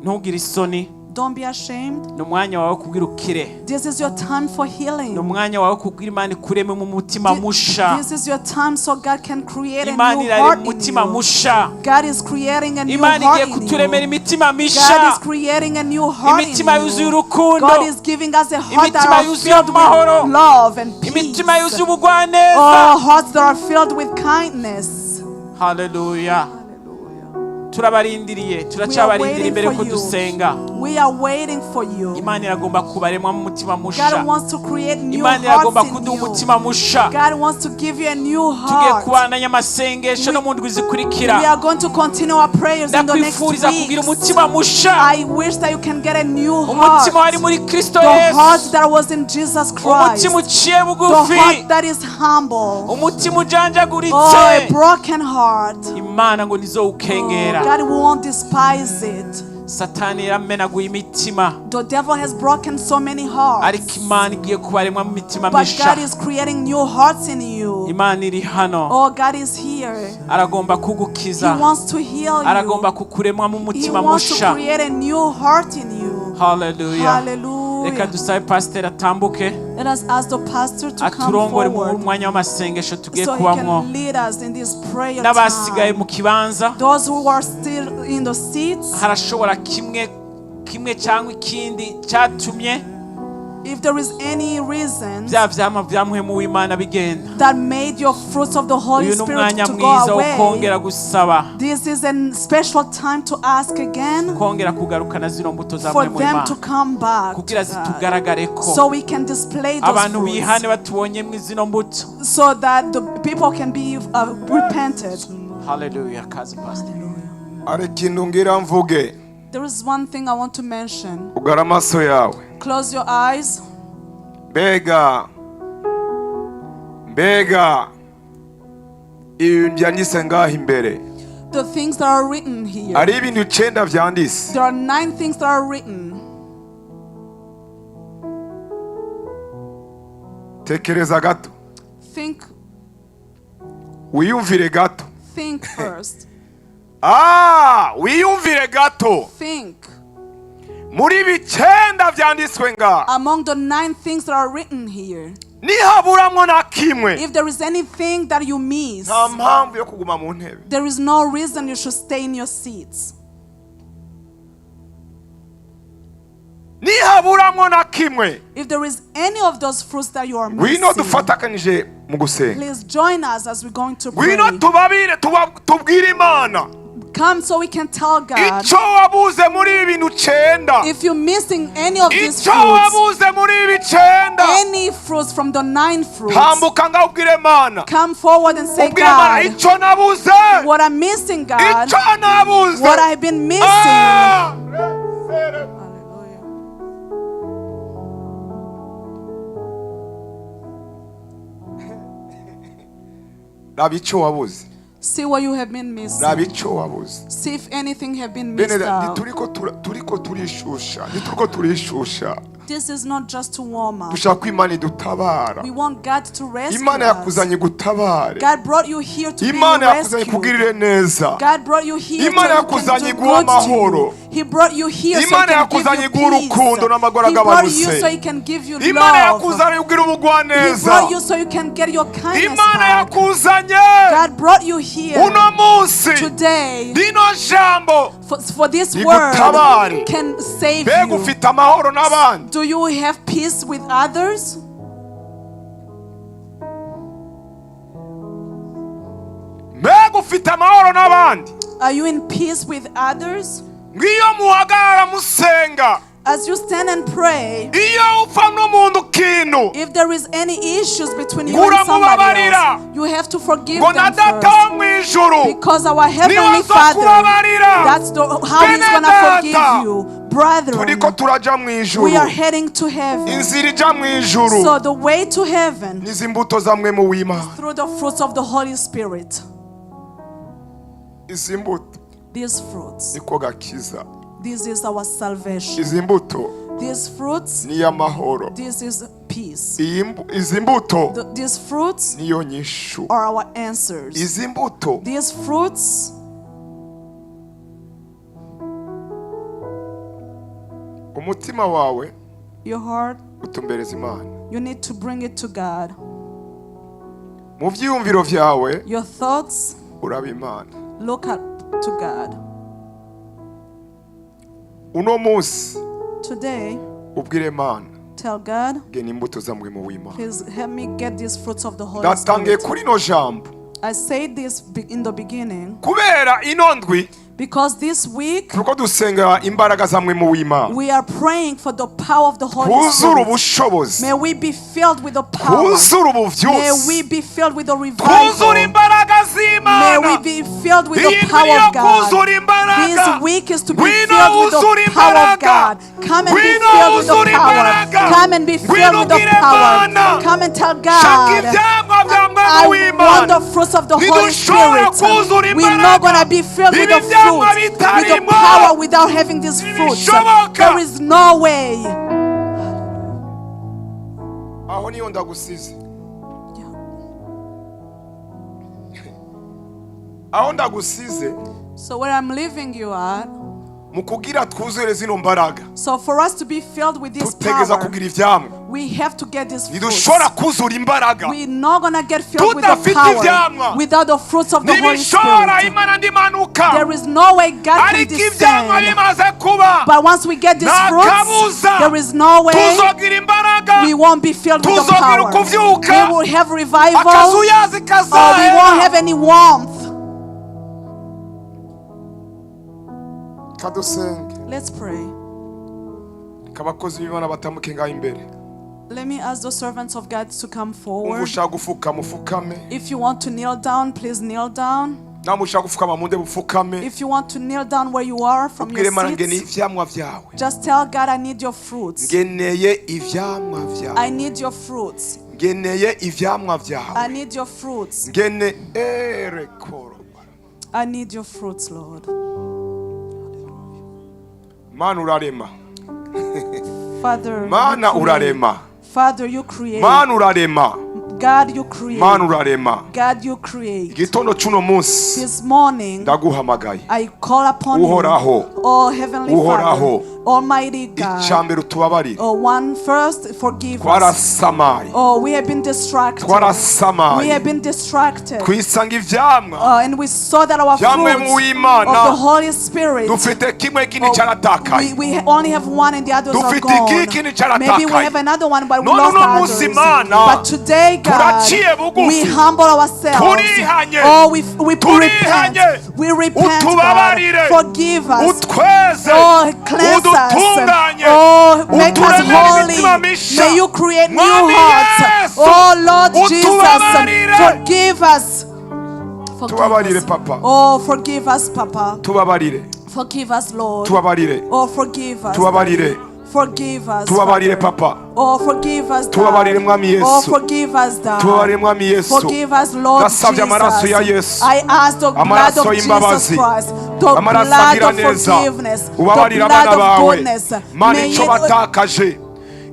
Ntugire isoni. Don't be ashamed. Ni umwanya wawe kubwira ukire. This is your time for Ni healing. umwanya wawe kubwira Imana ikureme mu mutima musha. This is your time so God can create a Imana new irarema heart in umutima you. musha. God is creating a new Imana heart igiye in kuturemera you. imitima God misha, is creating a new heart in imitima yuzuye you. urukundo, God is giving us a heart that imitima are yuzuye filled amahoro, with love and peace. imitima yuzuye ubugwaneza. Oh, hearts that are filled with kindness. Haleluya. Hallelujah. Turabarindiriye, We are turacyabarindira waiting imbere for ko you. dusenga. We are waiting for you. Imana iragomba kubaremwa mu mutima musha. God wants to create new Imana iragomba hearts in kuduha you. umutima musha. God wants to give you a new Tugiye heart. kubandanya amasengesho no mu ndwi We zikurikira. are going to continue our prayers in the next Ndakwifuriza kugira weeks. umutima musha, I wish that you can get a new umutima wari heart. muri Kristo The heart Yesu, that was in Jesus Christ. umutima uciye The bugufi, heart that is humble. umutima Oh, a ujanjaguritse. broken heart. Imana ngo Oh, ntizowukengera. God won't despise it. Satani yaramenaguye imitima, The devil has broken so many hearts. ariko Imana igiye kubaremwa mu mitima But misha. God is creating new hearts in you. Imana iri hano, Oh, God is here. aragomba He kugukiza, wants to heal aragomba you. kukuremwa mu He mutima wants to musha. create a new heart in you. Haleluya. Reka Hallelujah. dusabe pasiteri atambuke, Let us ask the pastor to come aturongore mu forward mwanya w'amasengesho tugiye so he kubamwo. can lead us in this prayer N'abasigaye time. mu kibanza, Those who are still in the seats, harashobora kimwe kimwe cyangwa ikindi cyatumye if there is any reason bya vyama vya muhemu w'Imana bigenda, that made your fruits of the Holy uyu ni Spirit umwanya to go mwiza wo away, kongera gusaba, this is a special time to ask again kongera kugarukana zino mbuto za for muhemu them w'Imana to come back to kugira God, zitugaragareko, so we can display those abantu bihane fruits, batubonyemo zino mbuto. so that the people can be repented. Haleluya. Kazi pastor. Hari ikintu ngira mvuge. There is one thing I want to mention. Ugara amaso yawe. Close your eyes. Mbega mbega ibi byanditse ngaho imbere, The things that are written here. hari ibintu 9 byanditse. There are 9 things that are written. Tekereza gato, Think, wiyumvire gato. think first. Wiyumvire gato. Think. Muri ibi 9 byanditswe ngaha, Among the 9 things that are written here, nihaburamwo na kimwe, if there is anything that you miss, nta mpamvu yo kuguma mu ntebe. there is no reason you should stay in your seats. Nihaburamwo na kimwe, If there is any of those fruits that you are ngwino missing, dufatakanije mu gusenga, please join us as we're going to pray. ngwino tubabire, tubwire Imana Come so we can tell God icyo wabuze muri ibi bintu 9, if you're missing any of these icyo fruits, wabuze muri ibi 9, any fruits from the 9 fruits, tambuka ngaho ubwire Imana, come forward and say, ubwire Imana God, icyo nabuze, what I'm missing, God, icyo nabuze, what I've been missing. Ah! Hallelujah. Raba icyo wabuze, See what you have been missing. raba icyo wabuze. See if anything have been Bene missed da, out. ntituriko turiko turishusha, ntituriko turishusha. This is not just to warm up. Dushaka ko Imana idutabara. We want God to rescue Imana us. yakuzanye gutabare. God brought you here to be Imana yakuzanye rescued. kugirire neza. God brought you here Imana so he can yakuzanye do iguha good to amahoro. you. He brought you here so he Imana can give yakuzanye you iguha peace. urukundo n'amagara He brought you agabanutse. so he can give you Imana love. yakuzanye kugira He ubugwaneza. brought you so you can get your kindness Imana back. yakuzanye God brought you here uno munsi, today rino jambo for this word rigutabare. can save Mbega you. ufite amahoro n'abandi? Do you have peace with others? Mbega ufite amahoro n'abandi? Are you in peace with others? Ngiyo muhagarara musenga, As you stand and pray, Iyo upfa n'umuntu kintu, if there is any issues between you and somebody Uramubabarira. Else, you have to forgive Ngo na them data first. wo mu ijuru Because our niwe Heavenly Father, azokubabarira. that's how He's Bene gonna data, forgive you. Brethren, turiko turaja mu ijuru. We are heading to heaven. Inzira ija mu ijuru So the way to heaven n'izi mbuto za mwe mu w'Imana. Through the fruits of the Holy Spirit. Izi mbuto These fruits. niko gakiza. This is our salvation. Izi mbuto These fruits, niyo amahoro. This is peace. Iyi izi mbuto These fruits niyo nyishu. Are our answers. Izi mbuto These fruits, umutima wawe your heart, utumbereza Imana. You need to bring it to God. Mu byiyumviro byawe Your thoughts, uraba Imana. Look up to God. Uno munsi Today, ubwire Imana tell God, gena imbuto za mwe mu w'Imana. Please help me get these fruits of the Holy Ndatangiye Spirit. kuri ino jambo I said this in the beginning kubera ino ndwi because this week turiko dusenga imbaraga za mwe mu w'Imana. We are praying for the power of the Holy Twuzure Spirit. ubushobozi. May we be filled with the power. Twuzure May ubuvyutse. we be filled with the Twuzure revival. imbaraga May we z'Imana. be filled with the Iyi ndwi power niyo of God. kuzura imbaraga. This week is to be Ngwino filled with wuzure the power of imbaraga. God. Come and be Ngwino filled with the wuzure power. imbaraga. Come and be Ngwino filled with the ubwire power. Imana. Come and tell Shaka God. ibyamwa bya mwami I want w'Imana. the fruits of the Holy Ntidushobora Spirit. kuzura We're not imbaraga. going to be filled with the Ibi byamwa fruit, with the bitarimo. Power without having these fruits. Ntibishoboka. There is no way. Aho niyo ndagusize. Yeah. Aho ndagusize So where I'm leaving you at, mu kugira twuzure zino mbaraga so for us to be filled with this tutegeza power, kugira ivyamwa. We have to get these fruits. Ntidushobora kuzura imbaraga We're not gonna get filled with the tudafite power ivyamwa. Without the fruits of the Holy Ntibishobora Spirit. Imana ndimanuka. There is no way God can Ariko ivyamwa descend. bimaze kuba But once we get these nta fruits, kabuza there is no way tuzogira imbaraga. We won't be filled with the Tuzogira power. ukuvyuka. We will have revival, Akazuyazi or we won't kazahera. have any warmth. Kadusenge. Let's pray. Reka abakozi b'Imana batambuke ngaho imbere. Let me ask the servants of God to come Umva forward. ushaka gufukama ufukame. If you want to kneel down, please kneel down. Namwe ushaka gufukama munde bufukame. If you want to kneel down where you are from Ubwire your Imana ngeneye seats, ivyamwa vyawe. just tell God, "I need your fruits." Ngeneye ivyamwa vyawe. I need your fruits. Ngeneye ivyamwa vyawe. I need your fruits. Ngene erekoro. I need your fruits, Lord. Mana urarema. Father, you Mana create. urarema. Father, you create. Mana urarema. God, you create. Mana urarema. God, you create. Igitondo c'uno munsi This morning, ndaguhamagaye. I call upon you, Uhoraho. oh Heavenly Uhoraho. Father, Almighty God. Icambere utubabarire. Oh, one first, forgive us. Twarasamaye. Oh, we have been distracted. We Twarasamaye. Have been distracted. Twisanga ivyamwa And we saw that our Vyamwe fruits mu Imana. of the Holy Spirit, dufite kimwe kindi oh, caratakaye. we only have one and the others are Dufite gone. iki kindi caratakaye. Maybe we have another one, but we None lost uno the munsi others. Imana, But today, God, turaciye bugufi. We humble ourselves. Turihanye. Oh, we repent. Turihanye. We repent, God. Utubabarire. Forgive us. Utweze. Oh, cleanse us. Udutunganye. Oh, make us Uturemere holy. imitima misha. May you create new Mwami hearts. Yesu, Oh, Lord Jesus, utubabarire. Forgive us. Forgive Tubabarire, us. Papa. Oh, forgive us, Papa. Tubabarire. Forgive us, Lord. Tubabarire. Oh, forgive us. Tubabarire. Forgive us. Tubabarire, Father. Papa. Oh, forgive us, Dad. Tubabarire, Mwami Yesu. Oh, forgive us, Dad. Tubabarire, Mwami Yesu. Forgive us, Lord Ndasabye amaraso ya Jesus. Yesu. I ask the blood Amaraso of Jesus y'imbabazi. Christ, the Amaraso blood agira of neza. forgiveness, the Ubabarire blood abana of bawe. goodness. Mana May icyo it- batakaje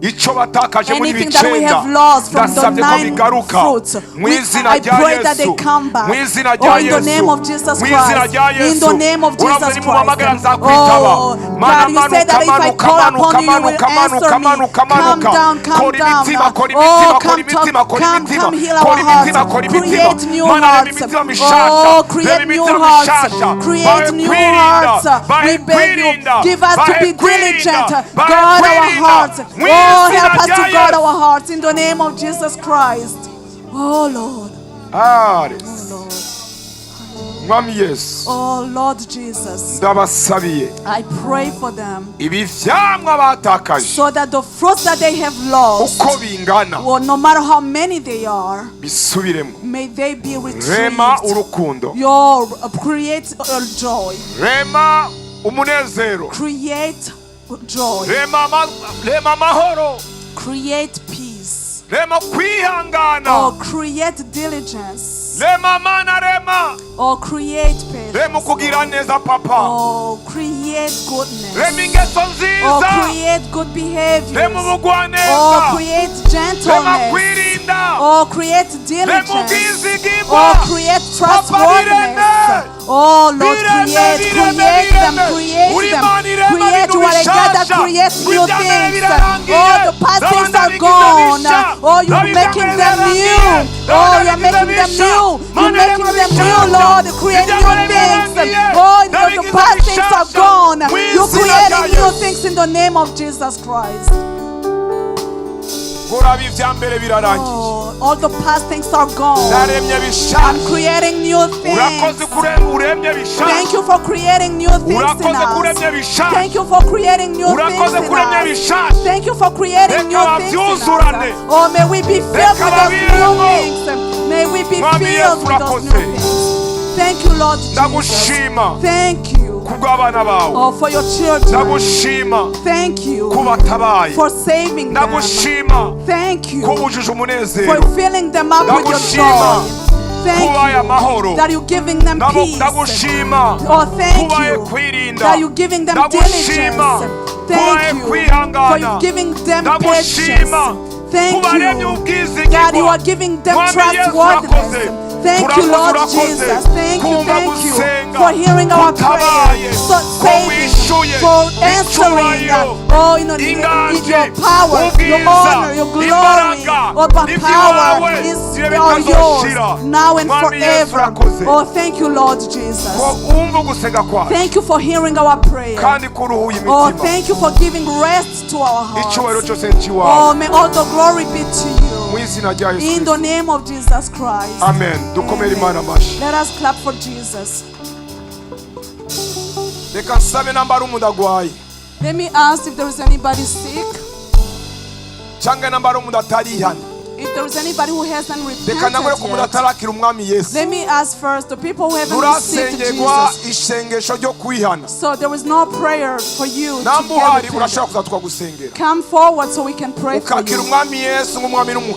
icyo batakaje muri Anything that we bicenda have lost from the ndasabye ko nine bigaruka fruits, mu izina I rya pray that they Yesu, come back. mu izina rya Oh, in the Yesu, name of Jesus mu izina Christ. rya In Yesu. the name of Uravuze Jesus nimuhamagara Christ. nzakwitaba. Oh, Mana God, you said manuka that if I manuka call manuka upon you, you will manuka manuka answer me. manuka Come manuka down, come kora down. imitima kora Oh, imitima kora come, imitima talk, kora come, imitima come, heal our kora imitima hearts. kora imitima. Create new Mana rema hearts. imitima mishasha Oh, create rema new imitima hearts. mishasha. Create Bahe new kwirinda, hearts. bahe We beg you, kwirinda, give us to bahe be diligent. kwirinda, bahe Guard our kwirinda. hearts. Mu Oh, izina help us rya to guard Yesu. our hearts in the name of Jesus Christ. Oh, Lord. Ares. Oh, Lord. Mwami Yesu, Oh Lord Jesus, ndabasabiye I pray for them ibi vyamwa batakaje, so that the fruits that they have lost, uko bingana, well, no matter how many they are, bisubiremo. May they be Rema retrieved. urukundo, Your create joy, rema umunezero, create joy, rema amahoro, create peace, rema kwihangana, or create diligence, rema mana, rema, or create patience, rema ukugira neza, papa, or create goodness, rema ingeso or nziza, create good behaviors, rema or ubugwaneza, create rema gentleness, kwirinda, or create rema diligence, ubwizigirwa. or create Papa, trustworthiness. bireme. Oh Lord, Bireme, create, bireme, create them, bireme. create Uri them. Imana irema Create ibintu what I got that bishasha. creates new Ibya mbere things. birarangiye. Oh, the past things Ndabona are bigize gone. bisha. Oh, you're Ndabona making ibya them mbere new. birarangiye. Oh, Ndabona you're bigize making them bisha. new. You're Mana making irema them new, bishasha. Lord. Create Ibya new mbere things. birarangiye. Oh, the Ndabigize past things are bishasha. gone. Mu You're izina rya creating new Yesu. things in the name of Jesus Christ. Kuraba ibya mbere birarangiye. Oh, all the past things are gone. Ndaremye I'm bishasha. creating new Urakoze things. uremye Thank bishasha. you for creating new things in Urakoze us. kuremye bishasha. Thank you for creating new things Urakoze in kuremye us. bishasha. Thank you for creating Reka new things in us. babyuzurane. Oh, may we be filled Reka with those new babiremo. things. May we be Mwami Yesu, filled with those new urakoze. things. Thank you, Lord Jesus. Ndagushima Thank you, kubw'abana bawe. oh, for your children. Ndagushima Thank you kubatabaye. for saving them. Ndagushima Thank you ko wujuje for umunezero. filling them up with your Ndagushima joy. Thank kubaye you amahoro. that you're giving them peace. Ndagushima Oh, thank kubaye you kwirinda. that you're giving them diligence. Ndagushima Thank kubaye you for kwihangana. you giving them patience. Ndagushima Thank kubaremye you ubwizigirwa. that you are giving them Mwami Yesu, trustworthiness. urakoze. Thank you, Urakoze, Lord urakoze. Jesus. Thank you, Kumva thank you gusenga, for hearing our prayer, kutabaye, so ko saving, wishuye, for answering. icyubahiro, Oh, in inganji, your power, your ubwiza, honor, your glory, imbaraga, oh, but power n'iby'iwawe, is bibe all bitazoshira. yours now and Mwami Yesu, forever. urakoze. Oh, thank you, Lord Jesus. Ko wumva ugusenga kwacu Thank you for hearing our prayer. kandi kuruhuye Oh, imitima. thank you for giving rest to our Icyubahiro hearts. cyose n'icy'iwawe. Oh, may all the glory be to Mu you. izina rya Yesu In the Kristo. name of Jesus Christ. Amen. Dukomere Imana amashyi. Let us clap for Jesus. Reka nsabe namba ari umuntu agwaye, Let me ask if there is anybody sick, cyangwa namba ari umuntu atarihana. If there is anybody who hasn't Reka nangure repented ku muntu yet. atarakira Umwami Yesu. Let me ask first the people who haven't received Turasengerwa Jesus. isengesho ryo kwihana. So there is no prayer for you to Namba get uhari, repented. urashobora kuza tukagusengera, Come forward so we can pray for ukakira you. Umwami Yesu nk'Umwami n'Umukiza.